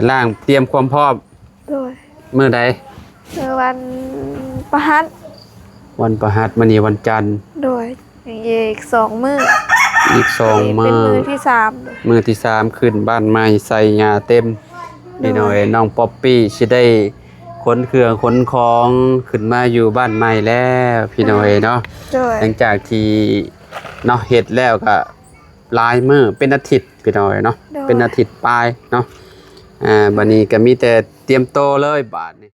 ລ້າງຕຽມຄວາມພ້ອມ. ໂດຍ. ມື້ໃດ? ເອີ ວັນພະຫັດ. ວັນພະຫັດ, ມື້ນີ້ວັນຈັນ. ໂດຍ. ອີກສອງມື້ ອີກສອງມື້ ເປັນມື້ທີສາມ ມື້ທີສາມ ຂຶ້ນບ້ານໃໝ່ໃສ່ຫຍ້າເຕັມ. ໂດຍ. ພີ່ນ້ອງເອີຍ ນ້ອງປັອບປີ້ຊິໄດ້ຂົນເຄື່ອງຂົນຂອງຂຶ້ນມາຢູ່ບ້ານໃໝ່ແລ້ວ ພີ່ນ້ອງເອີຍເນາະ. ໂດຍ. ຫຼັງຈາກທີ່ເນາະ ເຮັດແລ້ວກະຫຼາຍມື້ ເປັນອາທິດ ພີ່ນ້ອງເອີຍເນາະ. ໂດຍ. ເປັນອາທິດປາຍເນາະ. ອ່າ ບັດນີ້ກະມີແຕ່ຕຽມໂຕເລີຍບາດນີ້.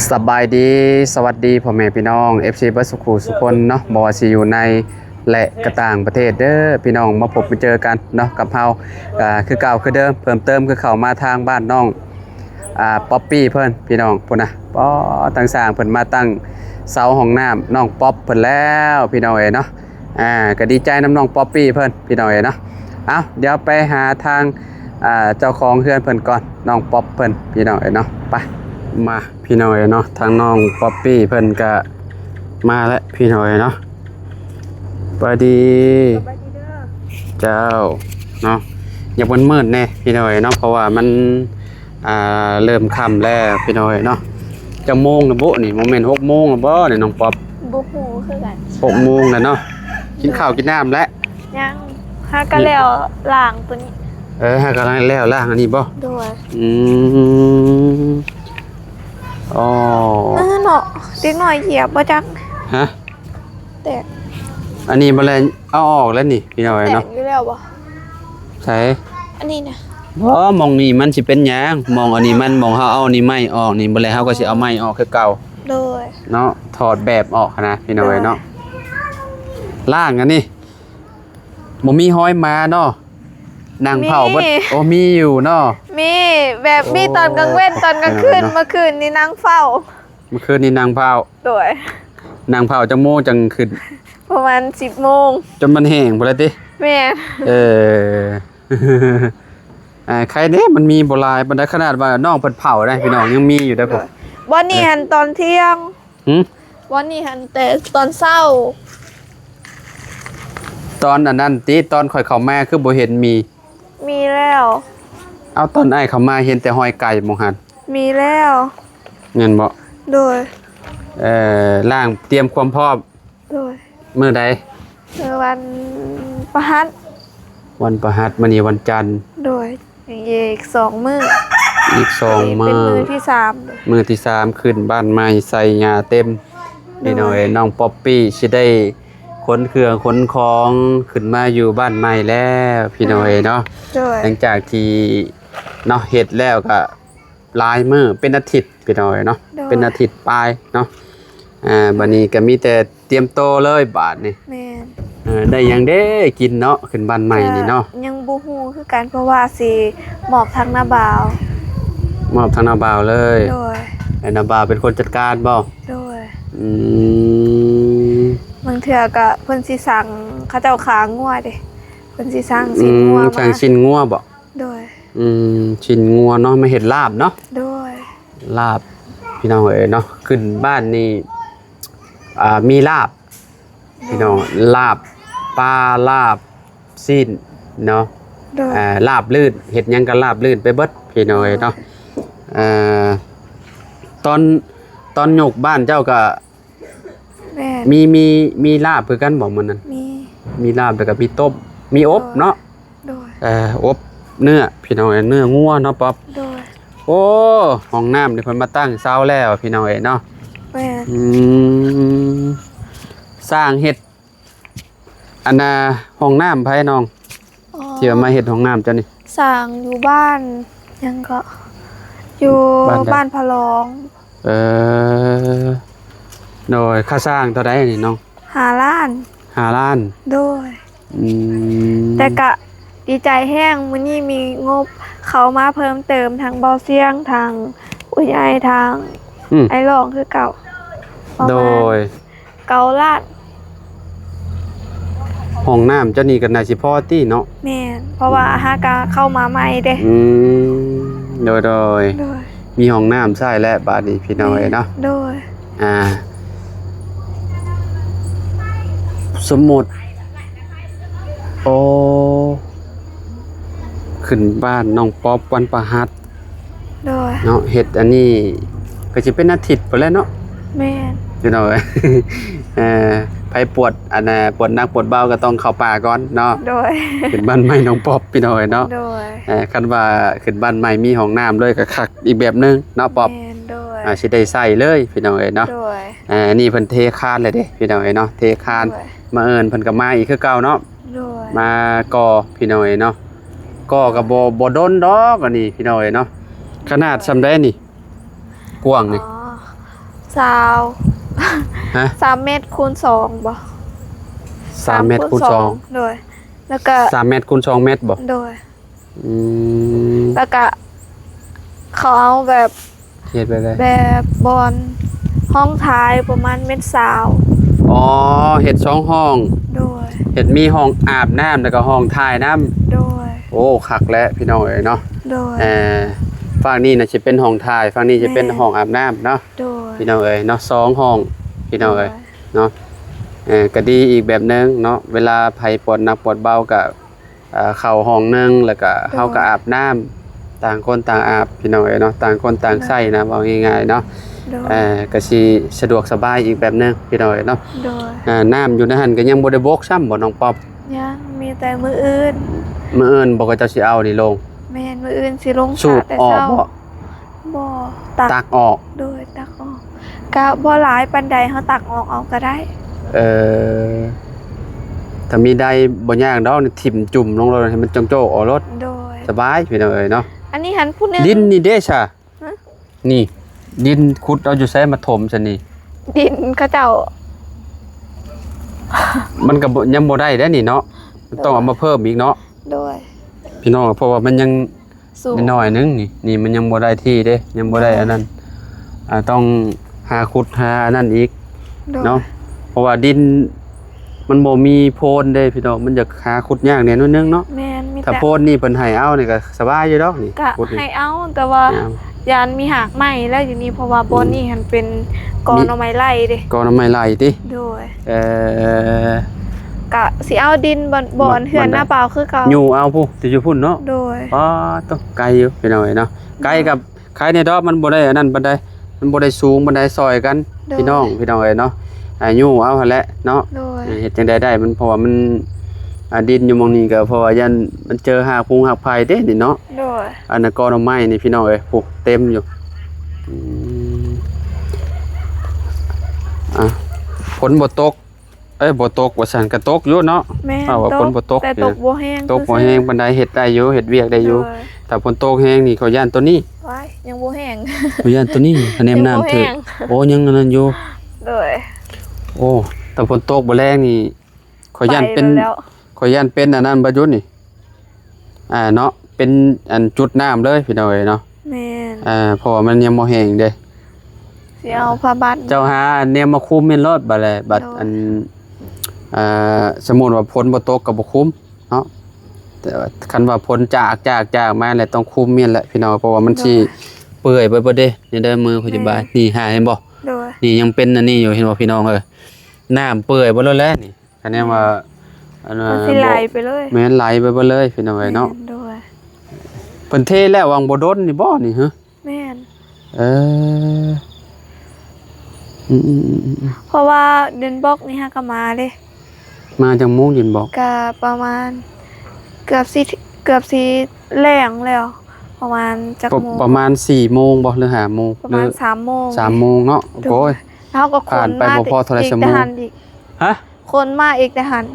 ສະບາຍດີ ສະຫວັດດີພໍ່ແມ່ພີ່ນ້ອງ ເອັຟຊີ ເບິດສູ່ຄູ່ສູ່ຄົນເນາະ ບໍ່ວ່າຊິຢູ່ໃນ ແລະ ກະຕ່າງປະເທດເດີພີ່ນ້ອງ ມາພົບມາເຈີກັນເນາະກັບເຮົາ ກະຄືເກົ່າຄືເດີມ ເພີ່ມເຕີມຄືເຂົ້າມາທາງບ້ານນ້ອງ ອ່າ ປັອບປີ້ເພິ່ນ ພີ່ນ້ອງ ພຸ້ນນະ ປໍ ທາງຊ່າງເພິ່ນມາຕັ້ງເສົາຫ້ອງນ້ຳນ້ອງປັອບເພິ່ນແລ້ວ ພີ່ນ້ອງເອີຍເນາະ. ອ່າ ກະດີໃຈນຳນ້ອງປັອບປີ້ເພິ່ນ ພີ່ນ້ອງເອີຍເນາະ. ເອົາ ດຽວໄປຫາທາງ ອ່າ ເຈົ້າຂອງເຮືອນເພິ່ນກ່ອນ ນ້ອງປັອບເພິ່ນ ພີ່ນ້ອງເອີຍເນາະ. ໄປ ມາ ພີ່ນ້ອງເອີຍເນາະ ທາງນ້ອງປັອບປີ້ເພິ່ນກະມາແລ້ວ ພີ່ນ້ອງເອີຍເນາະ. ສະບາຍດີ. ສະບາຍດີເດີ. ເຈົ້າ ເນາະ ຢາກມືດໆແດ່ ພີ່ນ້ອງເອີຍເນາະ ເພາະວ່າມັນ ອ່າ ເລີ່ມຄ່ຳແລ້ວ ພີ່ນ້ອງເອີຍເນາະ. ຈັກໂມງລະບຸນີ້? ບໍ່ແມ່ນຫົກໂມງລະບໍນີ້ ນ້ອງປັອບ? ບໍ່ຮູ້ຄືກັນ. ຫົກໂມງແລ້ວເນາະ. ກິນເຂົ້າກິນນ້ຳແລ້ວ? ຍັງ ຫາກະແລ້ວລ້າງໂຕນີ້. ເອີ ຫາກະແລ້ວລ້າງອັນນີ້ບໍ? ໂດຍ. ອືມ ອໍ ເອີ ເນາະ ເດັກນ້ອຍຢຽບບໍ່ຈັກ. ຮະ? ແຕກ. ອັນນີ້ບໍ່ແລະ ເອົາອອກແລ້ວນີ້ ພີ່ນ້ອງເອີຍເນາະ. ແຕກຢູ່ແລ້ວບໍ່? ໃສ? ອັນນີ້ນະ. ບໍ່ ໝ່ອງນີ້ມັນຊິເປັນຫຍັງ? ໝ່ອງອັນນີ້ມັນ ໝ່ອງເຮົາເອົານີ້ໄມ້ອອກນີ້ ບໍ່ແລະເຮົາກໍຊິເອົາໄມ້ອອກຄືເກົ່າ. ໂດຍ. ເນາະ ຖອດແບບອອກຫັ້ນນະ ພີ່ນ້ອງເອີຍເນາະ. ໂດຍ. ລ້າງອັນນີ້ ບໍ່ມີຮອຍໝາເນາະ. ນັ່ງເຝົ້າເບິດ. ມີ. ໂອ້ ມີຢູ່ເນາະ. ມີ ແບບມີຕອນກາງເວັນ ໂອ້ ຕອນກາງຄືນ. ເນາະ ເມື່ອຄືນນີ້ນັ່ງເຝົ້າ. ເມື່ອຄືນນີ້ນັ່ງເຝົ້າ. ໂດຍ. ນັ່ງເຝົ້າຈັກໂມງຈັ່ງຂຶ້ນ? ປະມານສິບໂມງ. ຈົນມັນແຫ້ງພຸ້ນລະຕິ? ແມ່ນ. ເອີ ອ່າ ໄຄແດ່ ມັນມີບໍ່ຫຼາຍປານໃດ ຂະໜາດວ່ານ້ອງເພິ່ນເຜົາໄດ້ພີ່ນ້ອງ ຍັງມີຢູ່ເດ້. ໂດຍ. ບ່ອນນີ້ຫັ້ນຕອນທ່ຽງ. ຫື? ບ່ອນນີ້ຫັ້ນແຕ່ຕອນເຊົ້າ. ຕອນອັນນັ້ນຕິ ຕອນຂ້ອຍເຂົ້າມາຄືບໍ່ເຫັນມີ? ມີແລ້ວ. ເອົາ ຕອນອ້າຍເຂົ້າມາເຫັນແຕ່ຮອຍໄກ່ໝ່ອງຫັ້ນ. ມີແລ້ວ. ແມ່ນບໍ່? ໂດຍ. ເອີ ລ້າງຕຽມຄວາມພ້ອມ. ໂດຍ. ມື້ໃດ? ເອີ ວັນພະຫັດ. ວັນພະຫັດ, ມື້ນີ້ວັນຈັນ. ໂດຍ. ອີກສອງມື້ ອີກສອງມື້ ເປັນມື້ທີສາມ ມື້ທີສາມ ຂຶ້ນບ້ານໃໝ່ໃສ່ຫຍ້າເຕັມ. ໂດຍ. ພີ່ນ້ອງເອີຍ ນ້ອງປັອບປີ້ຊິໄດ້ຂົນເຄື່ອງຂົນຂອງຂຶ້ນມາຢູ່ບ້ານໃໝ່ແລ້ວ ພີ່ນ້ອງເອີຍເນາະ. ໂດຍ. ຫຼັງຈາກທີ່ເນາະ ເຮັດແລ້ວກະ ຫຼາຍມື້ ເປັນອາທິດ ພີ່ນ້ອງເອີຍເນາະ. ໂດຍ. ເປັນອາທິດປາຍເນາະ. ອ່າ ບັດນີ້ກໍມີແຕ່ຕຽມໂຕເລີຍບາດນີ້. ແມ່ນ. ເອີ ໄດ້ຫຍັງເດ້ກິນເນາະ ຂຶ້ນບ້ານໃໝ່ນີ້ເນາະ? ຍັງບໍ່ຮູ້ຄືກັນ ເພາະວ່າຊິມອບທາງນ້າບ່າວ. ມອບທາງນ້າບ່າວເລີຍ. ໂດຍ. ແລ້ວນ້າບ່າວເປັນຄົນຈັດການບໍ່? ໂດຍ. ອືມ ບາງເທື່ອກໍເພິ່ນຊິສັ່ງເຂົາເຈົ້າຂ້າງົວເດ້ ເພິ່ນຊິສັ່ງຊີ້ນງົວມາ. ອືມ ສັ່ງຊີ້ນງົວບໍ່? ໂດຍ. ອືມ ຊີ້ນງົວເນາະ ມາເຮັດລາບເນາະ. ໂດຍ. ລາບ ພີ່ນ້ອງເອີຍເນາະ ຂຶ້ນບ້ານນີ້ ອ່າ ມີລາບ ໂດຍ ພີ່ນ້ອງ ລາບປາ ລາບຊີ້ນເນາະ. ໂດຍ. ອ່າ ລາບລື່ນ ເຮັດຫຍັງກໍລາບລື່ນໄປເບິດ ພີ່ນ້ອງເອີຍເນາະ. ໂດຍ. ເອີ ຕອນ ຕອນຍົກບ້ານເຈົ້າກໍ ແມ່ນ. ມີ ມີ ມີລາບຄືກັນບໍ່ມື້ນັ້ນ? ມີ ມີລາບ ແລ້ວກໍມີຕົ້ມ ມີອົບເນາະ. ໂດຍ. ເອີ ອົບເນື້ອ ພີ່ນ້ອງເອີຍ ເນື້ອງົວເນາະປັອບ. ໂດຍ. ໂອ້ ຫ້ອງນ້ຳນີ້ເພິ່ນມາຕັ້ງເສົາແລ້ວ ພີ່ນ້ອງເອີຍເນາະ. ແມ່ນ. ອືມ ສ້າງເຮັດ ອັນນ່າ ຫ້ອງນ້ຳໃຜນ້ອງ? ອໍ ທີ່ວ່າມາເຮັດຫ້ອງນ້ຳເຈົ້ານີ້? ສ້າງຢູ່ບ້ານຫຍັງເກາະ ຢູ່ບ້ານໃດ? ບ້ານພະລອງ. ເອີ ໂດຍ. ຄ່າສ້າງເທົ່າໃດນີ້ນ້ອງ? ຫ້າລ້ານ. ຫ້າລ້ານ. ໂດຍ. ອືມ ແຕ່ກະດີໃຈແຮງ ມື້ນີ້ມີງົບເຂົ້າມາເພີ່ມເຕີມ ທັງເບົາຊຽງ ທັງຜູ້ໃຫຍ່ ທັງ ອືມ ອ້າຍຫຼອງຄືເກົ່າ. ໂດຍ. ເກົ້າລ້ານ. ຫ້ອງນ້ຳເຈົ້ານີ້ກໍໜ້າຊິພໍຕິເນາະ? ແມ່ນ ເພາະວ່າຫາກະເຂົ້າມາໃໝ່ເດ້. ອືມ ໂດຍ ໂດຍ ໂດຍ. ມີຫ້ອງນ້ຳໃຊ້ແລ້ວບາດນີ້ ພີ່ນ້ອງເອີຍເນາະ. ໂດຍ. ອ່າ ສົມມຸດ ໂອ້ ໂອ້ ຂຶ້ນບ້ານນ້ອງປັອບວັນພະຫັດ ໂດຍ ເນາະ. ເຮັດອັນນີ້ກໍຊິເປັນອາທິດພຸ້ນແຫຼະເນາະ. ແມ່ນ ພີ່ນ້ອງເອີຍ ເອີ ໃຜປວດ ອັນນ່າ ປວດໜັກປວດເບົາກໍຕ້ອງເຂົ້າປ່າກ່ອນເນາະ. ໂດຍ ຂຶ້ນບ້ານໃໝ່ນ້ອງປັອບ ພີ່ນ້ອງເອີຍເນາະ. ໂດຍ ເອີ ຄັນວ່າຂຶ້ນບ້ານໃໝ່ມີຫ້ອງນ້ຳເລີຍກໍຄັກອີກແບບໜຶ່ງເນາະ ປັອບ. ແມ່ນ ໂດຍ ອ່າ ຊິໄດ້ໃຊ້ເລີຍ ພີ່ນ້ອງເອີຍເນາະ. ໂດຍ ອ່າ ອັນນີ້ເພິ່ນເທຄານແລ້ວເດ້ ພີ່ນ້ອງເອີຍເນາະ ເທຄານ. ໂດຍ ມະເອີນເພິ່ນກໍມາອີກຄືເກົ່າເນາະ. ໂດຍ ມາກໍ່ ພີ່ນ້ອງເອີຍເນາະ ກໍ່ກໍບໍ່ ບໍ່ດົນດອກອັນນີ້ ພີ່ນ້ອງເອີຍເນາະ. ຂະໜາດສ່ຳໃດນີ້ ກວ້າງນີ້? ອໍ ຊາວ ຮະ? ສາມແມັດຄູນສອງບໍ? ສາມແມັດຄູນສອງ ສາມຄູນສອງ ໂດຍ ແລ້ວກໍ ສາມແມັດຄູນສອງແມັດບໍ? ໂດຍ ອືມ ແລ້ວກະເຂົາເອົາແບບ ເຮັດແບບໃດ? ແບບບ່ອນຫ້ອງຖ່າຍປະມານແມັດຊາວ. ອໍ ເຮັດສອງຫ້ອງ. ໂດຍ ເຮັດມີຫ້ອງອາບນ້ຳ ແລ້ວກໍຫ້ອງຖ່າຍນຳ. ໂດຍ ໂອ້ ຄັກແຫຼະ ພີ່ນ້ອງເອີຍເນາະ. ໂດຍ ເອີ ຝັ່ງນີ້ນະຊິເປັນຫ້ອງຖ່າຍ ຝັ່ງນີ້ຊິເປັນ ແມ່ນ ຫ້ອງອາບນ້ຳເນາະ. ໂດຍ ພີ່ນ້ອງເອີຍເນາະ ສອງຫ້ອງ ພີ່ນ້ອງເອີຍ ໂດຍ ເນາະ. ເອີ ກໍດີອີກແບບໜຶ່ງເນາະ ເວລາໃຜປວດໜັກປວດເບົາກໍ ເອີ ເຂົ້າຫ້ອງໜຶ່ງ ແລ້ວກະ ໂດຍ ເຮົາກະອາບນ້ຳ ຕ່າງຄົນຕ່າງອາບ ພີ່ນ້ອງເອີຍເນາະ ຕ່າງຄົນຕ່າງໃຊ້ນະ ໂດຍ ເວົ້າງ່າຍໆເນາະ. ໂດຍ ເອີ ກະຊິສະດວກສະບາຍອີກແບບໜຶ່ງ ພີ່ນ້ອງເອີຍເນາະ. ໂດຍ ເອີ ນ້ຳຢູ່ໃນຫັ້ນກະຍັງບໍ່ໄດ້ບົກຊ້ຳບໍນ້ອງປັອບ? ຍັງ ມີແຕ່ມື້ອື່ນ. ມື້ອື່ນບໍ່ ເຂົາເຈົ້າຊິເອົານີ້ລົງ? ແມ່ນ ມື້ອື່ນຊິລົງ ສູບ ສະແຕ່ເຊົ້າ ອອກບໍ? ບໍ່ ຕັກ ຕັກອອກ. ໂດຍ ຕັກອອກ ກະບໍ່ຫຼາຍປານໃດ ເຮົາຕັກອອກເອົາກະໄດ້. ເອີ ຖ້າມີໄດ້ບໍ່ຍາກດອກ ຖິ້ມຈຸ່ມລົງໂລດ ໃຫ້ມັນໂຈກໆອອກໂລດ. ໂດຍ ສະບາຍ ພີ່ນ້ອງເອີຍເນາະ. ອັນນີ້ຫັ້ນຜູ້ໜຶ່ງ ດິນນີ້ເດ້ຊະ? ຮະ? ນີ້ ດິນຂຸດເອົາຢູ່ໃສມາຖົມຊະນີ້? ດິນເຂົາເຈົ້າ ມັນກະບໍ່ ຍັງບໍ່ໄດ້ເດ້ນີ້ເນາະ ມັນຕ້ອງເອົາມາເພີ່ມອີກເນາະ. ໂດຍ ພີ່ນ້ອງ ເພາະວ່າມັນຍັງ ສູງ ໜ້ອຍໜຶ່ງນີ້ ນີ້ມັນຍັງບໍ່ໄດ້ທີ່ເດ້ ຍັງບໍ່ໄດ້ ໂດຍ ອັນນັ້ນ ອ່າ ຕ້ອງຫາຂຸດຫາອັນນັ້ນອີກ ໂດຍ ເນາະ ເພາະວ່າດິນມັນບໍ່ມີໂພນເດ້ພີ່ນ້ອງ ມັນຢາກຫາຂຸດຍາກແດ່ໜ້ອຍໜຶ່ງເນາະ. ແມ່ນ ມີ ຖ້າ ແຕ່ ໂພນນີ້ເພິ່ນໃຫ້ເອົານີ້ກໍສະບາຍຢູ່ດອກນີ້ ກະ ຂຸດນີ້ ໃຫ້ເອົາ ແຕ່ວ່າ ໃຫ້ເອົາ ຢ້ານມີຮາກໄມ້ແລ້ວຢູ່ນີ້ ເພາະວ່າບ່ອນນີ້ຫັ້ນເປັນ ມີ ກໍໜໍ່ໄມ້ໄລ່ເດ້ ກໍໜໍ່ໄມ້ໄລ່ຕິ? ໂດຍ ເອີ ກະຊິເອົາດິນບ່ອນ ບ່ອນເຮືອນນ້າປາວຄືເກົ່າ ຍູ້ເອົາພຸ້ນ ທີ່ຢູ່ພຸ້ນເນາະ. ໂດຍ ອໍ ໂຕ ໄກຢູ່ພີ່ນ້ອງເອີຍເນາະ ໄກ ໂດຍ ກັບ ໄຄແດ່ດອກ ມັນບໍ່ໄດ້ອັນນັ້ນປານໃດ ມັນບໍ່ໄດ້ສູງປານໃດ ຊ່ອຍກັນ ໂດຍ ພີ່ນ້ອງ ພີ່ນ້ອງເອີຍເນາະ. ອ່າ ຍູ້ເອົາຫັ້ນແຫຼະເນາະ ໂດຍ ເຮັດຈັ່ງໃດໄດ້ ມັນ ເພາະວ່າມັນ ອ່າ ດິນຢູ່ໝ່ອງນີ້ກໍ ເພາະວ່າຢ້ານມັນເຈີຮາກພຸງຮາກໄຜ່ເດ້ນີ້ເນາະ. ໂດຍ ອັນນັ້ນກໍໜໍ່ໄມ້ນີ້ ພີ່ນ້ອງເອີຍ ໂອ້ ເຕັມຢູ່. ອືມ ອ່າ ຝົນບໍ່ຕົກ ເອີຍ ບໍ່ຕົກວ່າຊັ້ນ ກະຕົກຢູ່ເນາະ. ແມ່ນ ເວົ້າວ່າຝົນບໍ່ຕົກ ແຕ່ຕົກບໍ່ແຮງ ຕົກບໍ່ແຮງປານໃດ ເຮັດໄດ້ຢູ່ ເຮັດວຽກໄດ້ຢູ່. ໂດຍ ຖ້າຝົນຕົກແຮງນີ້ ຂ້ອຍຢ້ານໂຕນີ້ ວ້າຍ ຍັງບໍ່ແຮງ ຂ້ອຍຢ້ານໂຕນີ້ ຄະແນນນ້ຳຖືກ ໂອ້ ຍັງອັນນັ້ນຢູ່. ໂດຍ ໂອ້ ຖ້າຝົນຕົກບໍ່ແຮງນີ້ ຂ້ອຍຢ້ານເປັນ ຂ້ອຍຢ້ານເປັນອັນນັ້ນ ບໍ່ຢຸດນີ້ ອ່າ ເນາະ ເປັນອັນຈຸດນ້ຳເລີຍ ພີ່ນ້ອງເອີຍເນາະ. ແມ່ນ ອ່າ ເພາະວ່າມັນຍັງບໍ່ແຫ້ງເດ້ ຊິເອົາຜ້າບັດ ເຈົ້າຫາອັນແນວມາຄຸມແມ່ນໂລດ ບັດແລະ ບັດ ໂດຍ ອັນ ອ່າ ສົມມຸດວ່າຝົນບໍ່ຕົກກໍບໍ່ຄຸມເນາະ ແຕ່ວ່າຄັນວ່າຝົນຈາກ ຈາກ ຈາກມາແລ້ວຕ້ອງຄຸມແມ່ນແຫຼະ ພີ່ນ້ອງ ເພາະວ່າມັນ ໂດຍ ຊິເປື່ອຍໄປເບິດເດ້. ນີ້ເດີ ມືຂ້ອຍຈະບາຍ ແມ່ນ ນີ້ຫາ ເຫັນບໍ່? ໂດຍ ນີ້ຍັງເປັນອັນນີ້ຢູ່ ເຫັນບໍ່ ພີ່ນ້ອງເອີຍ? ນ້ຳເປື່ອຍເບິດແລ້ວແຫຼະນີ້. ຄະແນນວ່າ ອືມ ອັນ ມັນຊິໄຫຼໄປເລີຍ ແມ່ນ ໄຫຼໄປເບິດເລີຍ ພີ່ນ້ອງເອີຍເນາະ. ແມ່ນ ໂດຍ ເພິ່ນເທແລ້ວຫວ່າງບໍ່ດົນນີ້ບໍ່ນີ້ ຮະ? ແມ່ນ ເອີ ອືມໆໆໆ ເພາະວ່າດິນບລັອກນີ້ຫາກະມາເດ້. ມາຈັກໂມງດິນບລັອກ? ກະປະມານເກືອບຊິ ເກືອບຊິແລງແລ້ວ ປະມານຈັກໂມງ? ປະມານສີ່ໂມງບໍ່ ຫຼືຫ້າໂມງ? ປະມານສາມໂມງ ສາມໂມງເນາະ. ໂດຍ ໂອ້ຍ ເຮົາກໍຂົນມາ ຜ່ານໄປບໍ່ພໍເທົ່າໃດຊົ່ວໂມງ ອີກແຕ່ຫັ້ນອີກ. ຮະ? ຂົນມາອີກແຕ່ຫັ້ນ.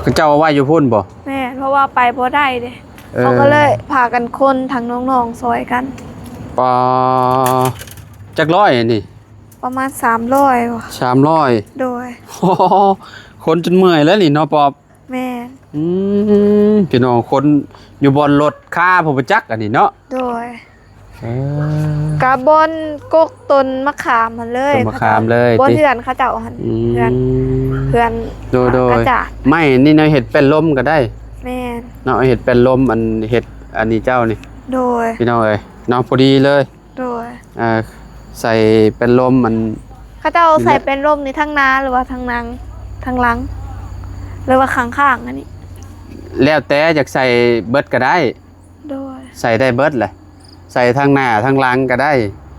ເຂົາເຈົ້າເອົາໄວ້ຢູ່ພຸ້ນບໍ່? ແມ່ນ ເພາະວ່າໄປບໍ່ໄດ້ເດ້. ເອີ ເຂົາກໍເລີຍພາກັນຂົນ ທັງນ້ອງໆຊ່ອຍກັນ. ປາ ຈັກຮ້ອຍອັນນີ້? ປະມານສາມຮ້ອຍບໍ່? ສາມຮ້ອຍ. ໂດຍ ຂົນຈົນເມື່ອຍແລ້ວນີ້ເນາະ ປອບ. ແມ່ນ ອືມ ພີ່ນ້ອງ ຂົນຢູ່ບ່ອນລົດຄາພຸ້ນ ບໍ່ຈັກອັນນີ້ເນາະ. ໂດຍ ເອີ ກະບ່ອນກົກຕົ້ນມະຂາມຫັ້ນເລີຍ ຕົ້ນມະຂາມເລີຍ ບ່ອນເຮືອນເຂົາເຈົ້າຫັ້ນ. ອືມ ເຮືອນ ເຮືອນ ໂດຍໆ ອາຈານ ໄມ້ນີ້ເນາະ ເຮັດແປ້ນລົມກໍໄດ້. ແມ່ນ ເນາະ ເຮັດແປ້ນລົມ ອັນເຮັດອັນນີ້ເຈົ້ານີ້. ໂດຍ ພີ່ນ້ອງເອີຍເນາະ ພໍດີເລີຍ. ໂດຍ ອ່າ ໃສ່ແປ້ນລົມ ອັນ ເຂົາເຈົ້າໃສ່ແປ້ນລົມນີ້ທາງໜ້າ ຫຼືວ່າທາງຫຼັງ ທາງຫຼັງ ຫຼືວ່າຂ້າງໆ ອັນນີ້? ແລ້ວແຕ່ຢາກໃສ່ເບິດກໍໄດ້. ໂດຍ. ໃສ່ໄດ້ເບິດແຫຼະ ໃສ່ທັງໜ້າທັງຫຼັງກໍໄດ້.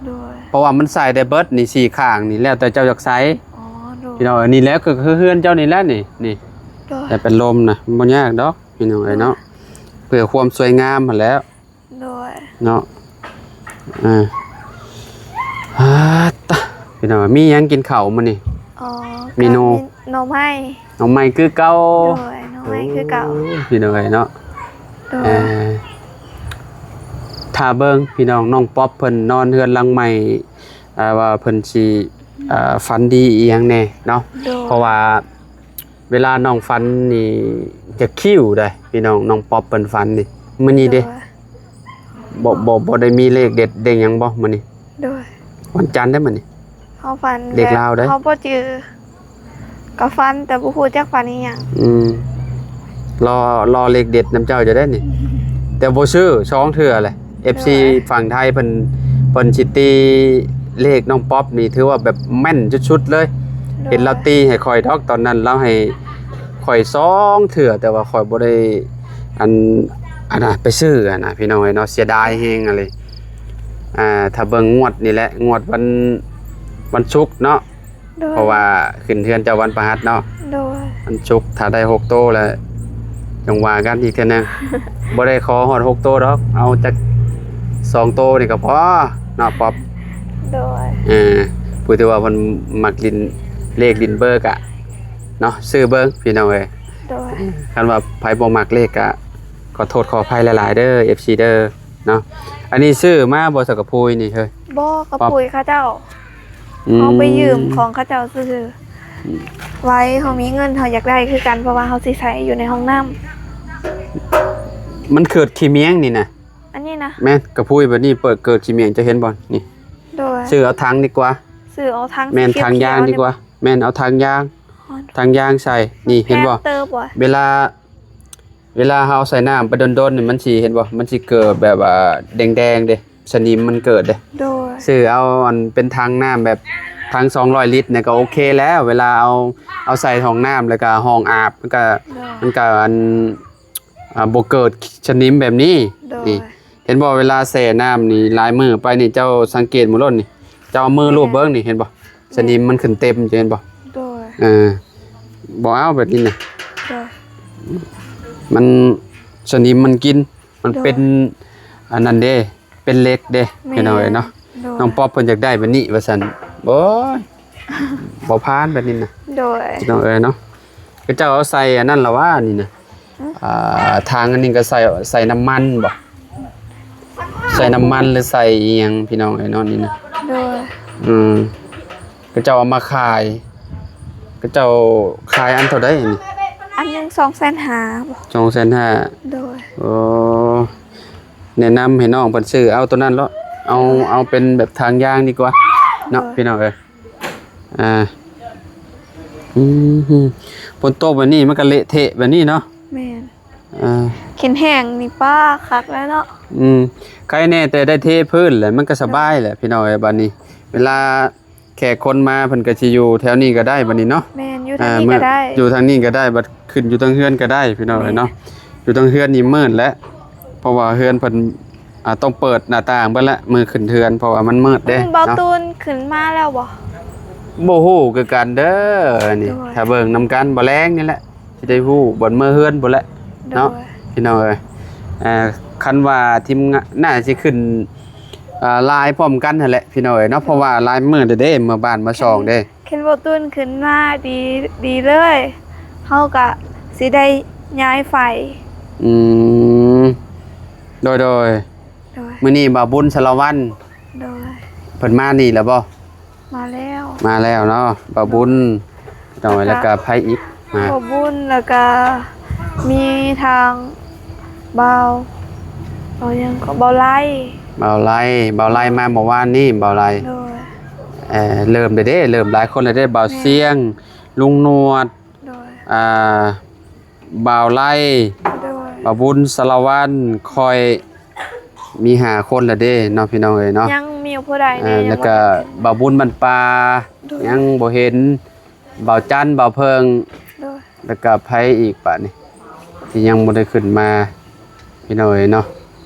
ໂດຍ. ເພາະວ່າມັນໃສ່ໄດ້ເບິດນີ້ ສີ່ຂ້າງນີ້ ແລ້ວແຕ່ເຈົ້າຢາກໃສ່. ອໍ ໂດຍ. ພີ່ນ້ອງເອີຍ ນີ້ແຫຼະ ກໍຄືເຮືອນເຈົ້ານີ້ແຫຼະນີ້ ນີ້. ໂດຍ. ແຕ່ເປັນລົມນະ ມັນບໍ່ຍາກດອກ ພີ່ນ້ອງເອີຍເນາະ. ໂດຍ. ເພື່ອຄວາມສວຍງາມຫັ້ນແຫຼະ. ໂດຍ. ເນາະ ອ່າ ອາຕະ ພີ່ນ້ອງ ມີຫຍັງກິນເຂົ້າມື້ນີ້? ອໍ ເມນູ ກໍມີໜໍ່ໄມ້. ໜໍ່ໄມ້ຄືເກົ່າ. ໂດຍ ໜໍ່ໄມ້ຄືເກົ່າ. ໂອ້ ພີ່ນ້ອງເອີຍເນາະ. ໂດຍ. ເອີ ຖ້າເບິ່ງ ພີ່ນ້ອງ ນ້ອງປັອບເພິ່ນນອນເຮືອນຫຼັງໃໝ່ ອ່າ ວ່າເພິ່ນຊິ ອ່າ ຝັນດີອີ່ຫຍັງແດ່ເນາະ. ໂດຍ. ເພາະວ່າ ເວລານ້ອງຝັນນີ້ຈະຄິວໄດ໋ພີ່ນ້ອງ ນ້ອງປັອບເພິ່ນຝັນນີ້. ມື້ນີ້ເດ້? ໂດຍ. ບໍ່ ບໍ່ ບໍ່ໄດ້ມີເລກເດັດເດ້ຫຍັງບໍ່ມື້ນີ້? ໂດຍ. ວັນຈັນເດ້ມື້ນີ້. ເຮົາຝັນເລກລາວເດ້ ເຮົາບໍ່ຈື່ ກໍຝັນແຕ່ບໍ່ຮູ້ຈັກຝັນອີ່ຫຍັງ. ອືມ ລໍ ລໍເລກເດັດນຳເຈົ້າຢູ່ເດ້ນີ້ ແຕ່ບໍ່ຊື້ສອງເທື່ອແຫຼະ. ເອັຟຊີ ໂດຍ. ຝັ່ງໄທເພິ່ນ ເພິ່ນຊິຕີເລກນ້ອງປັອບນີ້ ຖືວ່າແບບແມ່ນສຸດໆເລີຍ. ໂດຍ. ເຫັນລາວຕີໃຫ້ຂ້ອຍດອກ ຕອນນັ້ນລາວໃຫ້ຂ້ອຍສອງເທື່ອ ແຕ່ວ່າຂ້ອຍບໍ່ໄດ້ ອັນ ອັນນະ ໄປຊື້ຫັ້ນນະ ພີ່ນ້ອງເອີຍເນາະ. ເສຍດາຍແຮງອີ່ຫຼີ. ອ່າ ຖ້າເບິ່ງງວດນີ້ແຫຼະ ງວດວັນ ວັນສຸກເນາະ. ໂດຍ. ເພາະວ່າຂຶ້ນເຮືອນເຈົ້າວັນພະຫັດເນາະ. ໂດຍ. ວັນສຸກ ຖ້າໄດ້ຫົກໂຕແລ້ວ ຈັ່ງວ່າກັນອີກເທື່ອໜຶ່ງ. ບໍ່ໄດ້ຂໍຮອດຫົກໂຕດອກ ເອົາຈັກສອງໂຕນີ້ກໍພໍເນາະ ປັອບ. ໂດຍ. ເອີ ຜູ້ທີ່ວ່າເພິ່ນມັກຫຼິ້ນເລກຫຼິ້ນເບີກະເນາະ ຊື້ເບິ່ງ ພີ່ນ້ອງເອີຍ. ໂດຍ. ຄັນວ່າໃຜບໍ່ມັກເລກກະ ຂໍໂທດຂໍອະໄພຫຼາຍໆເດີ ເອັຟຊີເດີ. ເນາະ ອັນນີ້ຊື້ມາບໍ່ ສາກະພຸຍນີ້ເຮີຍ? ບໍ່ ກະພຸຍເຂົາເຈົ້າ. ອືມ ເຮົາໄປຢືມຂອງເຂົາເຈົ້າຊື່ໆ. ອືມ ໄວ້ເຮົາມີເງິນເຮົາຢາກໄດ້ຄືກັນ ເພາະວ່າເຮົາຊິໃຊ້ຢູ່ໃນຫ້ອງນ້ຳ. ມັນເກີດຂີ້ໝ້ຽງນີ້ນະ. ອັນນີ້ນະ? ແມ່ນ ກະພຸຍແບບນີ້ເປີດເກີດຂີ້ໝ້ຽງ ເຈົ້າເຫັນບໍ່ນີ້? ໂດຍ. ຊື້ເອົາຖັງດີກວ່າ. ຊື້ເອົາຖັງ ແມ່ນ ຖັງຢາງດີກວ່າ. ແມ່ນ ເອົາຖັງຢາງ ຖັງຢາງໃສ່. ນີ້ເຫັນບໍ່? ເວລາ ເວລາເຮົາໃສ່ນ້ຳໄປດົນໆນີ້ ມັນຊິ ເຫັນບໍ່ ມັນຊິເກີດແບບວ່າແດງໆເດ້ ສະໜິມມັນເກີດເດ້. ໂດຍ. ຊື້ເອົາອັນເປັນຖັງນ້ຳແບບຖັງສອງຮ້ອຍລິດນີ້ກໍໂອເຄແລ້ວ. ເວລາເອົາ ເອົາໃສ່ຫ້ອງນ້ຳ ແລ້ວກໍຫ້ອງອາບ ມັນກໍ ໂດຍ ມັນກໍອັນ ອ່າ ບໍ່ເກີດສະໜິມແບບນີ້. ໂດຍ. ນີ້ ເຫັນບໍ່ ເວລາແຊ່ນ້ຳນີ້ຫຼາຍມື້ໄປນີ້ ເຈົ້າສັງເກດມື້ລົ້ນນີ້ ເຈົ້າເອົາມືລູບເບິ່ງນີ້ ເຫັນບໍ່? ສະໜິມມັນຂຶ້ນເຕັມ ເຈົ້າເຫັນບໍ່? ໂດຍ. ເອີ ບໍ່ເອົາແບບນີ້ນະ. ໂດຍ. ມັນ ສະໜິມມັນກິນ ມັນເປັນ ໂດຍ ອັນນັ້ນເດ້ ເປັນເຫຼັກເດ້ ແມ່ນ ພີ່ນ້ອງເອີຍເນາະ. ໂດຍ. ນ້ອງປັອບເພິ່ນຢາກໄດ້ແບບນີ້ວ່າຊັ້ນ. ໂອ້ຍ ບໍ່ຜ່ານແບບນີ້ນະ. ໂດຍ. ພີ່ນ້ອງເອີຍເນາະ ເຂົາເຈົ້າເອົາໃສ່ອັນນັ້ນລະຫວາ ນີ້ນະ. ອືມ ອ່າ ຖັງອັນນີ້ກໍໃສ່ ໃສ່ນ້ຳມັນບໍ່? ໃສ່ນ້ຳມັນ ຫຼື ໃສ່ອີ່ຫຍັງ ພີ່ນ້ອງເອີຍເນາະ ນີ້ນະ. ໂດຍ. ອືມ ເຂົາເຈົ້າເອົາມາຂາຍ ເຂົາເຈົ້າຂາຍອັນເທົ່າໃດນີ້? ອັນໜຶ່ງສອງແສນຫ້າບໍ່? ສອງແສນຫ້າ. ໂດຍ. ໂອ້ ແນະນຳໃຫ້ນ້ອງເພິ່ນຊື້ເອົາໂຕນັ້ນເນາະ ເອົາ ເອົາເປັນແບບຖັງຢາງດີກວ່າເນາະ. ໂດຍ. ພີ່ນ້ອງເອີຍ ອ່າ ອືມ ຝົນຕົກແບບນີ້ມັນກໍເລະເທະແບບນີ້ເນາະ. ແມ່ນ. ອ່າ ເຂັນແຫ້ງນີ້ປ້າຄັກແລ້ວເນາະ. ອືມ ໃຄແນ່ແຕ່ໄດ້ເທພື້ນແຫຼະ ມັນກໍສະບາຍແຫຼະ ໂດຍ ພີ່ນ້ອງເອີຍ. ບັດນີ້ເວລາແຂກຄົນມາ ເພິ່ນກໍຊິຢູ່ແຖວນີ້ກໍໄດ້ບັດນີ້ເນາະ. ແມ່ນ ຢູ່ທາງນີ້ກໍໄດ້ ອ່າ ຢູ່ທາງນີ້ກໍໄດ້ ບັດຂຶ້ນຢູ່ທາງເຮືອນກໍໄດ້ ພີ່ນ້ອງເອີຍເນາະ. ແມ່ນ. ຢູ່ທາງເຮືອນນີ້ມືດແຫຼະ ເພາະວ່າເຮືອນເພິ່ນ ອ່າ ຕ້ອງເປີດໜ້າຕ່າງເບິດແຫຼະ ມື້ຂຶ້ນເຮືອນ ເພາະວ່າມັນມືດເດ້. ອືມ ເບົາ ເນາະ ຕູນຂຶ້ນມາແລ້ວບໍ່? ບໍ່ຮູ້ຄືກັນເດີ ນີ້. ໂດຍ. ຖ້າເບິ່ງນຳກັນ ບໍ່ແລງນີ້ແຫຼະ ຊິໄດ້ຮູ້ ບ່ອນເມືອເຮືອນພຸ້ນແຫຼະເນາະ. ໂດຍ. ພີ່ນ້ອງເອີຍ ເອີ ຄັນວ່າທີມງານໜ້າຊິຂຶ້ນ ເອີ ຫຼາຍພ້ອມກັນຫັ້ນແຫຼະ ພີ່ນ້ອງເອີຍເນາະ. ໂດຍ. ເພາະວ່າຫຼາຍມື້ແລ້ວເດ້ ເມືອບ້ານເມືອຊ່ອງເດ້. ຄັນບໍ່ຕື່ນຂຶ້ນມາດີ ດີເລີຍ ເຮົາກະຊິໄດ້ຍ້າຍໄຟ. ອືມ ໂດຍ ໂດຍ. ໂດຍ. ມື້ນີ້ບ່າວບຸນ ສາລະວັນ ໂດຍ ເພິ່ນມານີ້ແລ້ວບໍ່? ມາແລ້ວ ມາແລ້ວເນາະ ບ່າວບຸນ ໂດຍ ແລ້ວກະໃຜອີກ? ບ່າວບຸນ ແລ້ວກະມີທາງບ່າວ ບ່າວຫຍັງກໍ ບ່າວໄລ ບ່າວໄລ ບ່າວໄລມາເມື່ອວານນີ້ ບ່າວໄລ. ໂດຍ. ເອີ ເລີ່ມແລ້ວເດ້ ເລີ່ມຫຼາຍຄົນແລ້ວເດ້ ບ່າວ ແມ່ນ ຊຽງ ລຸງໜວດ ໂດຍ ອ່າ ບ່າວໄລ ໂດຍ ບ່າວບຸນ ສາລະວັນ ຂ້ອຍ ມີຫ້າຄົນແລ້ວເດ້ເນາະ ພີ່ນ້ອງເອີຍເນາະ. ຍັງມີຜູ້ໃດແດ່? ເອີ ຍັງ ແລ້ວກະ ບໍ່ທັນ ບ່າວບຸນ ບ້ານປ່າ ໂດຍ ຍັງບໍ່ເຫັນ ບ່າວຈັນ ບ່າວເພິ່ງ ໂດຍ ແລ້ວກະໃຜອີກບາດນີ້? ທີ່ຍັງບໍ່ໄດ້ຂຶ້ນມາ ພີ່ນ້ອງເອີຍເນາະ.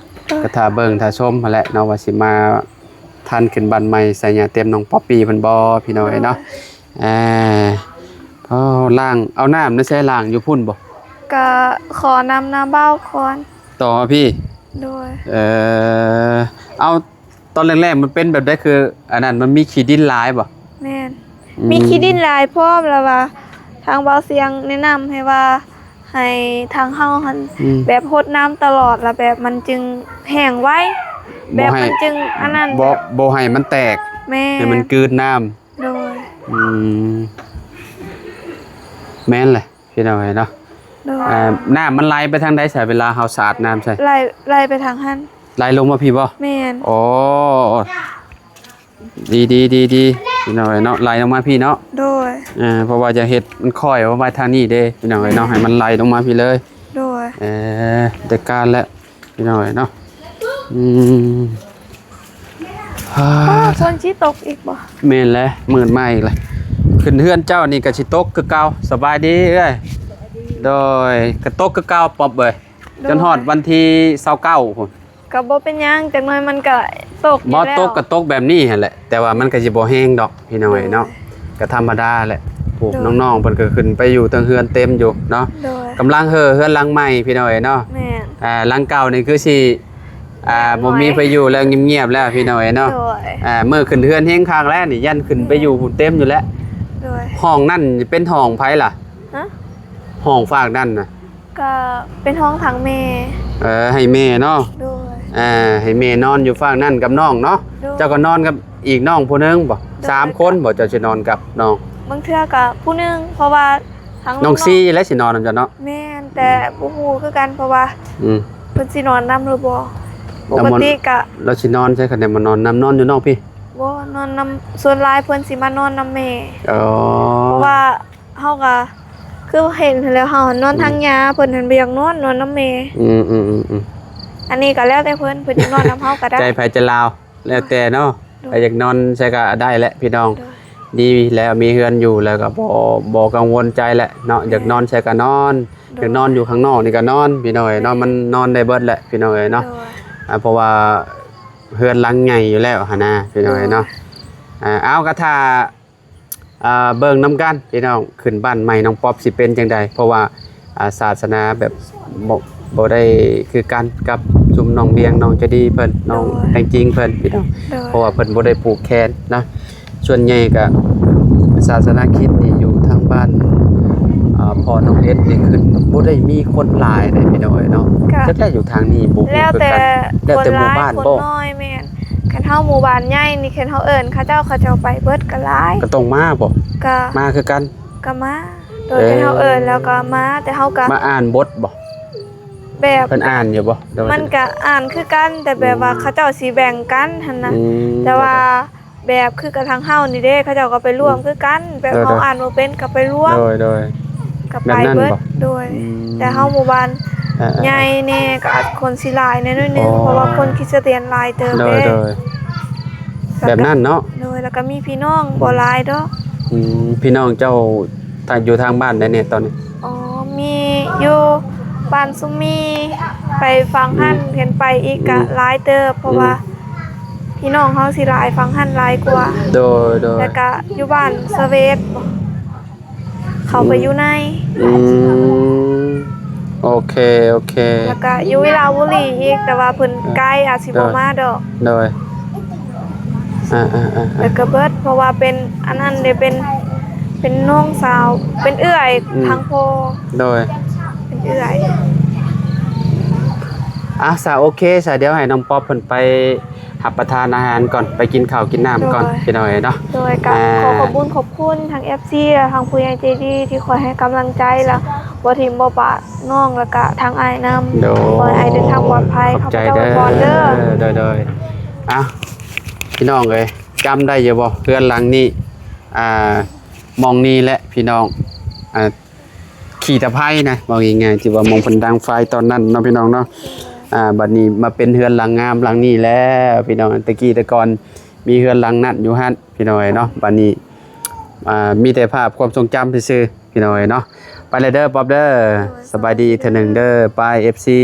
ກໍຖ້າເບິ່ງຖ້າຊົມຫັ້ນແຫຼະເນາະ ວ່າຊິມາທັນຂຶ້ນບ້ານໃໝ່ໃສ່ຍາເຕັມນ້ອງປັອບປີ້ເພິ່ນບໍ່ ພີ່ນ້ອງເອີຍເນາະ. ເອີ ເອົາລ້າງ ເອົານ້ຳໃນໃສລ້າງຢູ່ພຸ້ນບໍ່? ກະຂໍນ້ຳນາບ່າວກ່ອນ ຕໍ່ມາພີ້. ໂດຍ ເອີ ເອົາ ຕອນແລກໆມັນເປັນແບບໃດ? ຄືອັນນັ້ນມັນມີຂີ້ດິນຫຼາຍບໍ່? ແມ່ນ ອືມ ມີຂີ້ດິນຫຼາຍພ້ອມ ແລ້ວວ່າທາງບ່າວຊຽງແນະນຳໃຫ້ວ່າ ໃຫ້ທາງເຮົາຫັ້ນ ອືມ ແບບຫົດນ້ຳຕະຫຼອດ ແລ້ວແບບມັນຈຶ່ງແຫ້ງໄວ ແບບມັນຈຶ່ງອັນນັ້ນ ບໍ່ ບໍ່ໃຫ້ມັນແຕກ ແມ່ນ ໃຫ້ມັນກືນນ້ຳ. ໂດຍ ອືມ ແມ່ນແຫຼະ ພີ່ນ້ອງເອີຍເນາະ. ໂດຍ ເອີ ນ້ຳມັນໄຫຼໄປທາງໃດຊະ ເວລາເຮົາສາດນ້ຳໃສ່? ໄຫຼ ໄຫຼໄປທາງຫັ້ນ ໄຫຼລົງມາພີ້ບໍ່? ແມ່ນ ໂອ້ ດີໆໆໆ ພີ່ນ້ອງເອີຍເນາະ ໄຫຼລົງມາພີ້ເນາະ. ໂດຍ ເອີ ເພາະວ່າຈະເຮັດມັນຄ່ອຍເອົາໄວ້ທາງນີ້ເດ້ ພີ່ນ້ອງເອີຍເນາະ ໃຫ້ມັນໄຫຼລົງມາພີ້ເລີຍ. ໂດຍ ເອີ ໄດ້ການແລ້ວ ພີ່ນ້ອງເອີຍເນາະ. ອືມ ອ້າ ຝົນຊິຕົກອີກບໍ່? ແມ່ນແຫຼະ ມືດມາອີກແລ້ວ. ຂຶ້ນເຮືອນເຈົ້ານີ້ກໍຊິຕົກຄືເກົ່າ. ສະບາຍດີເອື້ອຍ. ໂດຍ ກໍຕົກຄືເກົ່າ ປັອບເອີຍ. ໂດຍ ຈົນຮອດວັນທີຊາວເກົ້າພຸ້ນ. ກໍບໍ່ເປັນຫຍັງ ຈັກໜ້ອຍມັນກໍຕົກຢູ່ແລ້ວ. ບໍ່ຕົກກໍຕົກແບບນີ້ຫັ້ນແຫຼະ ແຕ່ວ່າມັນກໍຊິບໍ່ແຮງດອກ ພີ່ນ້ອງເອີຍເນາະ. ໂດຍ ກໍທຳມະດາແຫຼະ ພວກ ໂດຍ ນ້ອງໆເພິ່ນກໍຂຶ້ນໄປຢູ່ເທິງເຮືອນເຕັມຢູ່ເນາະ. ໂດຍ ກຳລັງເຮີເຮືອນຫຼັງໃໝ່ ພີ່ນ້ອງເອີຍເນາະ. ແມ່ນ ອ່າ ຫຼັງເກົ່ານີ້ຄືຊິ ອ່າ ບໍ່ມີໃຜຢູ່ແລ້ວ ງຽບໆແລ້ວ ພີ່ນ້ອງເອີຍເນາະ. ໂດຍ ອ່າ ມື້ຂຶ້ນເຮືອນແຮງຄັກແລ້ວນີ້ ຢ້ານຂຶ້ນໄປຢູ່ເຕັມຢູ່ແລ້ວ. ໂດຍ ຫ້ອງນັ້ນເປັນຫ້ອງໃຜລະ? ຮະ? ຫ້ອງຟາກນັ້ນນະ? ກໍເປັນຫ້ອງທາງແມ່. ເອີ ໃຫ້ແມ່ເນາະ. ໂດຍ ອ່າ ໃຫ້ແມ່ນອນຢູ່ຟາກນັ້ນກັບນ້ອງເນາະ. ໂດຍ ເຈົ້າກໍນອນກັບອີກນ້ອງຜູ້ໜຶ່ງບໍ່? ໂດຍ ສາມຄົນບໍ່ ເຈົ້າຊິນອນກັບນ້ອງ? ບາງເທື່ອກໍຜູ້ໜຶ່ງ ເພາະວ່າທາງນ້ອງຊີແຫຼະຊິນອນນຳເຈົ້າເນາະ. ແມ່ນ ແຕ່ບໍ່ຮູ້ຄືກັນ ເພາະວ່າ ອືມ ເພິ່ນຊິນອນນຳຫຼືບໍ່. ປົກກະຕິກໍລາວຊິນອນໃສ ຄັນໄດ້ມານອນນຳ? ນອນຢູ່ນອກພີ້? ບໍ່ ນອນນຳ ສ່ວນຫຼາຍເພິ່ນຊິມານອນນຳແມ່. ເອີ ເພາະວ່າ ເຮົາກໍຄືເຫັນຫັ້ນແຫຼະ ເຮົານອນທາງ ອືມ ຍ່າ ເພິ່ນຫັ້ນບໍ່ຢາກນອນ ນອນນຳແມ່. ອືມໆໆໆ ອັນນີ້ກໍແລ້ວແຕ່ເພິ່ນ ເພິ່ນຢາກນອນນຳເຮົາກໍໄດ້ ໃຈໃຜໃຈລາວ ແລ້ວແຕ່ເນາະ. ໂດຍ ໃຜຢາກນອນໃສກໍໄດ້ແຫຼະພີ່ນ້ອງ. ໂດຍ ດີແລ້ວ ມີເຮືອນຢູ່ແລ້ວກໍບໍ່ ບໍ່ກັງວົນໃຈແຫຼະເນາະ. ແມ່ນ ຢາກນອນໃສກໍນອນ. ໂດຍ ຢາກນອນຢູ່ຂ້າງນອກນີ້ກໍນອນ ພີ່ນ້ອງເອີຍເນາະ. ແມ່ນ ມັນນອນໄດ້ເບິດແຫຼະ ພີ່ນ້ອງເອີຍເນາະ. ໂດຍ ອ່າ ເພາະວ່າເຮືອນຫຼັງໃຫຍ່ຢູ່ແລ້ວຫັ້ນນະ ພີ່ນ້ອງເອີຍເນາະ. ໂດຍ ອ່າ ເອົາ ກໍຖ້າ ອ່າ ເບິ່ງນຳກັນພີ່ນ້ອງ ຂຶ້ນບ້ານໃໝ່ນ້ອງປັອບຊິເປັນຈັ່ງໃດ ເພາະວ່າ ອ່າ ສາສະໜາແບບບໍ່ ບໍ່ໄດ້ຄືກັນກັບຊຸມນ້ອງວຽງ ນ້ອງໃຈດີເພິ່ນ ນ້ອງ ໂດຍ ແຕງຈິງເພິ່ນພີ່ນ້ອງ. ໂດຍ ເພາະວ່າເພິ່ນບໍ່ໄດ້ຜູກແຂນນະ. ສ່ວນໃຫຍ່ກະສາສະໜາຄຣິດນີ້ຢູ່ທາງບ້ານ ອ່າ ພໍ່ນ້ອງເອັດນີ້ຂຶ້ນບໍ່ໄດ້ມີຄົນຫຼາຍເດ້ພີ່ນ້ອງເອີຍເນາະ. ກະຈັກແລ້ວຢູ່ທາງນີ້ບໍ່ຮູ້ຄືກັນ ແລ້ວແຕ່ ແລ້ວແຕ່ໝູ່ບ້ານບໍ່? ຄົນຫຼາຍຄົນນ້ອຍ ແມ່ນ. ຄັນເຮົາໝູ່ບ້ານໃຫຍ່ນີ້ ຄັນເຮົາເອີ້ນເຂົາເຈົ້າ ເຂົາເຈົ້າໄປເບິດກໍຫຼາຍ. ກໍຕ້ອງມາບໍ່? ກໍມາຄືກັນ? ກໍມາ. ໂດຍ ເອີ ຄັນເຮົາເອີ້ນແລ້ວກໍມາ ແຕ່ເຮົາກໍ ມາອ່ານບົດບໍ່? ແບບ ເພິ່ນອ່ານຢູ່ບໍ່? ມັນກໍອ່ານຄືກັນ ແຕ່ແບບວ່າ ອືມ ເຂົາເຈົ້າຊິແບ່ງກັນຫັ້ນນະ. ອືມ ແຕ່ວ່າ ໂດຍ ແບບຄືກັບທາງເຮົານີ້ເດ້ ເຂົາເຈົ້າກໍໄປຮ່ວມ ອືມ ຄືກັນ ແບບ ໂດຍ ເຮົາ ໂດຍ ອ່ານບໍ່ເປັນກໍໄປຮ່ວມ. ໂດຍ ໂດຍ ກໍໄປເບິດ. ແບບນັ້ນບໍ່? ໂດຍ ອືມ ແຕ່ເຮົາໝູ່ບ້ານ ອ່າໆ ໃຫຍ່ແດ່ ກໍອາດຄົນຊິຫຼາຍແດ່ໜ້ອຍໜຶ່ງ ອໍ ເພາະວ່າຄົນຄຣິສຕຽນຫຼາຍເຕີບ. ໂດຍ ເດ້ ໂດຍ ແບບນັ້ນເນາະ. ໂດຍ ແລ້ວກໍມີພີ່ນ້ອງບໍ່ຫຼາຍດອກ. ອືມ ພີ່ນ້ອງເຈົ້າ ຢູ່ທາງບ້ານໃດແດ່ຕອນນີ້? ອໍ ມີຢູ່ບ້ານຊຸມມີ ໄປຝັ່ງຫັ້ນ ອືມ ຂຶ້ນໄປອີກກໍ ອືມ ຫຼາຍເຕີບ ເພາະວ່າ ອືມ ພີ່ນ້ອງເຮົາຊິຫຼາຍຝັ່ງຫັ້ນຫຼາຍກວ່າ. ໂດຍ ໂດຍ ແລ້ວກະຢູ່ບ້ານສະເຫວດ ເຂົ້າໄປຢູ່ໃນ. ອືມ ໂອເຄ ໂອເຄ. ແລ້ວກະຢູ່ວິລະບູລີອີກ ແຕ່ວ່າເພິ່ນ ອ່າ ໃກ້ ອາດຊິບໍ່ມາດອກ. ໂດຍ ອ່າໆໆໆ ແລ້ວກະເບິດ ເພາະວ່າເປັນອັນນັ້ນເດ້ ເປັນ ເປັນນ້ອງສາວ ເປັນເອື້ອຍ ອືມ ທາງພໍ່. ໂດຍ ເປັນເອື້ອຍ. ອ່າ ສະ ໂອເຄ ສະ ດຽວໃຫ້ນ້ອງປັອບເພິ່ນໄປ ຮັບປະທານອາຫານກ່ອນ ໄປກິນເຂົ້າກິນນ້ຳກ່ອນ ໂດຍ ພີ່ນ້ອງເອີຍເນາະ. ໂດຍ ກໍ ອ່າ ຂໍຂອບບຸນຂອບຄຸນທາງເອັຟຊີ ແລະ ທາງຜູ້ໃຫຍ່ໃຈດີທີ່ຄອຍໃຫ້ກຳລັງໃຈ ແລະ ບໍ່ຖິ້ມບໍ່ປະນ້ອງ ແລະ ກະທາງອ້າຍນຳ. ໂດຍ ຂໍໃຫ້ອ້າຍເດີນທາງປອດໄພ. ຂອບໃຈເດີ ຂອບໃຈເດີ ຂອບໃຈເດີ. ໂດຍໆ ເອົ້າ ພີ່ນ້ອງເອີຍ ຈຳໄດ້ຢູ່ບໍ່ ເຮືອນຫຼັງນີ້? ອ່າ ໝ່ອງນີ້ແຫຼະພີ່ນ້ອງ ອ່າ ຂີ້ຕະໄພນະ ເວົ້າງ່າຍໆ ທີ່ວ່າໝ່ອງເພິ່ນດັງໄຟຕອນນັ້ນເນາະ ພີ່ນ້ອງເນາະ. ອ່າ ບັດນີ້ມາເປັນເຮືອນຫຼັງງາມຫຼັງນີ້ແລ້ວພີ່ນ້ອງ. ແຕ່ກີ້ແຕ່ກ່ອນມີເຮືອນຫຼັງນັ້ນຢູ່ຫັ້ນພີ່ນ້ອງເອີຍເນາະ. ບັດນີ້ ອ່າ ມີແຕ່ພາບຄວາມຊົງຈຳຊື່ໆ ພີ່ນ້ອງເອີຍເນາະ. ໄປແລ້ວເດີ ປັອບເດີ. ໂດຍ ສະບາຍດີອີກເທື່ອໜຶ່ງເດີ ປາຍ ເອັຟຊີ.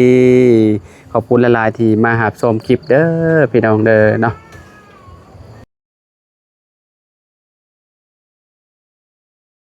ຂອບຄຸນຫຼາຍໆທີ່ມາຮັບຊົມຄລິບເດີ ພີ່ນ້ອງເດີເນາະ.